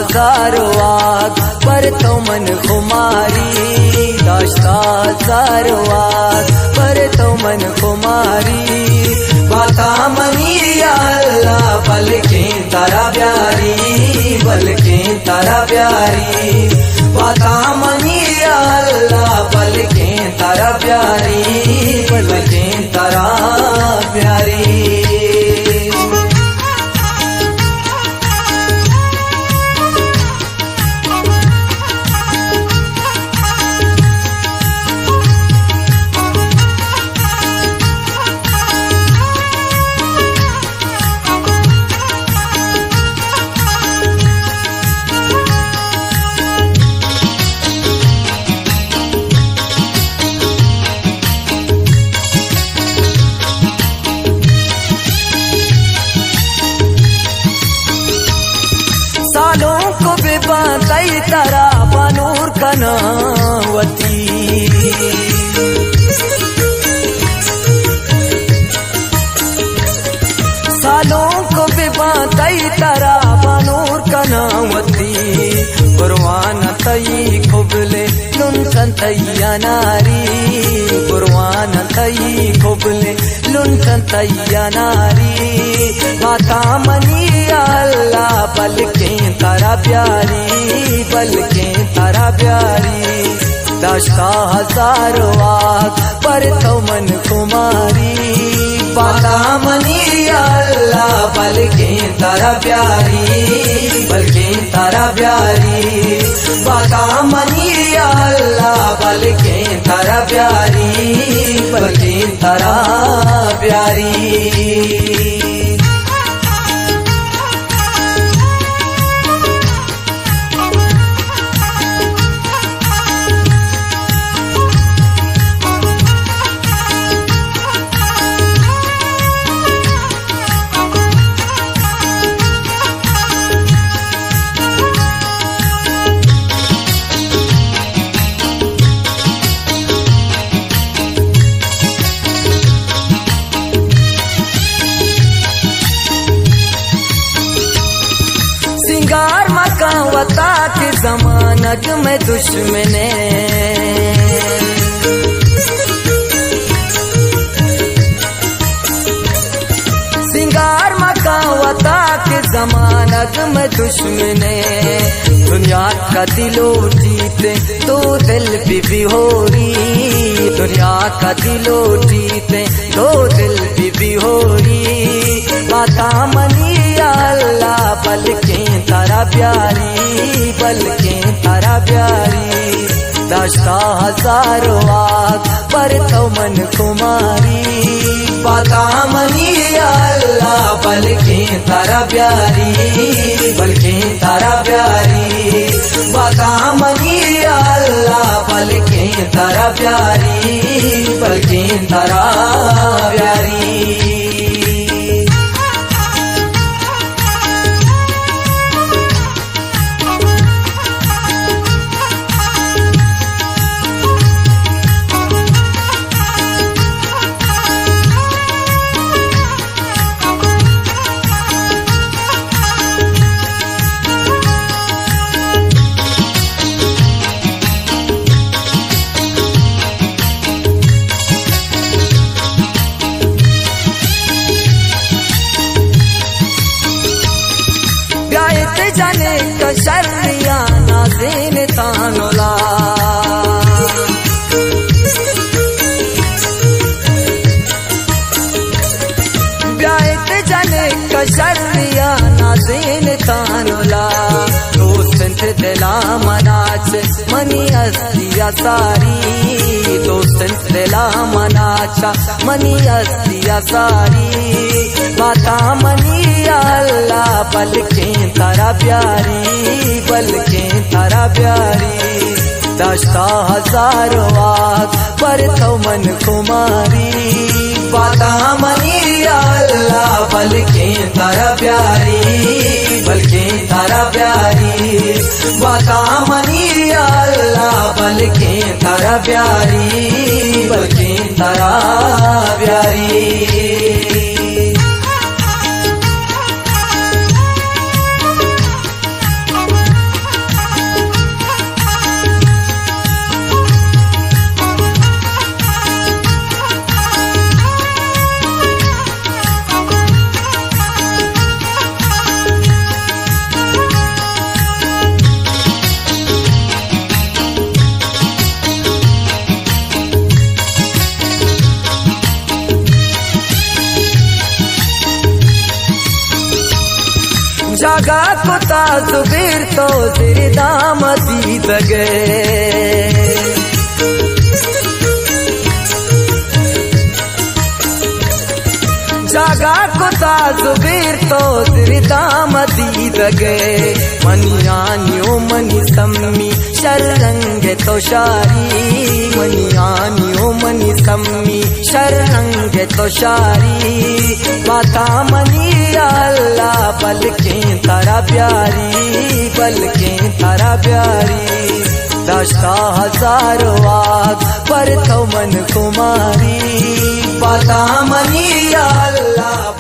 ہزار واک پر تو من خماری، داشتا ہزار واک پر تو من خماری۔ باتا منی یا اللہ، بلکیں ترا بیاری، بلکیں ترا بیاری۔ باتا منی یا اللہ، بلکیں ترا بیاری، بلکیں ترا بیاری۔ سالوں کو بہ باں تئی ترا بانور کناں وتی۔ سالوں کو بہ باں تئی ترا بانور کناں وتی۔ قربان تئی قبلے لنٹن تئی اناری، قربان تئی قبلے لنٹن تئی اناری۔ باتا منی یا اللہ، بلکیں ترا بیاری، بلکیں ترا بیاری۔ داشتا ہزار واک پر تو من خماری۔ باتا منی یا اللہ، بلکیں ترا بیاری، بلکیں ترا بیاری۔ باتا منی یا اللہ، بلکیں ترا بیاری، بلکیں ترا بیاری۔ سنگار مکاں وتا کہ زمانگ مئے دشمنے۔ سنگار مکاں وتا کہ زمانگ مئے دشمنے۔ دنیا کدی لوٹیت تو دل بہ بی ہوری، دنیا کدی لوٹیت تو دل بہ بی ہوری۔ باتا منی یا اللہ، بلکیں ترا بیاری، بلکیں ترا بیاری۔ داشتا ہزار واک پر تو من خماری۔ باتا منی یا اللہ، بلکیں ترا بیاری، بلکیں ترا بیاری۔ باتا منی یا اللہ، بلکیں ترا بیاری، بلکیں ترا بیاری۔ بیایت جنک شریانا زین تانولا۔ بیایت جنک شریانا زین تانولا۔ دوست انت دلا منا چہ منی ہستی ءَ ساری، دوست انت دلا منا چہ منی ہستی ءَ ساری۔ باتا منی یا اللہ، بلکیں ترا بیاری، بلکیں ترا بیاری۔ داشتا ہزار واک پر تو من خماری۔ باتا منی یا اللہ، بلکیں ترا بیاری، بلکیں ترا بیاری۔ باتا منی یا اللہ، بلکیں ترا بیاری، بلکیں ترا بیاری۔ جاگا کتا زبیر تو زیر دام دیدگے۔ جاگا کتا زبیر تو زیر دام دیدگے۔ منی آنیو منی سمی شر رنگ تو شاری، منی آنیو منی سمی شر رنگ تو شاری۔ باتا منی یا اللہ بلکیں ترا بیاری، بلکیں ترا بیاری۔ داشتا ہزار واک پر تو من کماری، باتا منی یا اللہ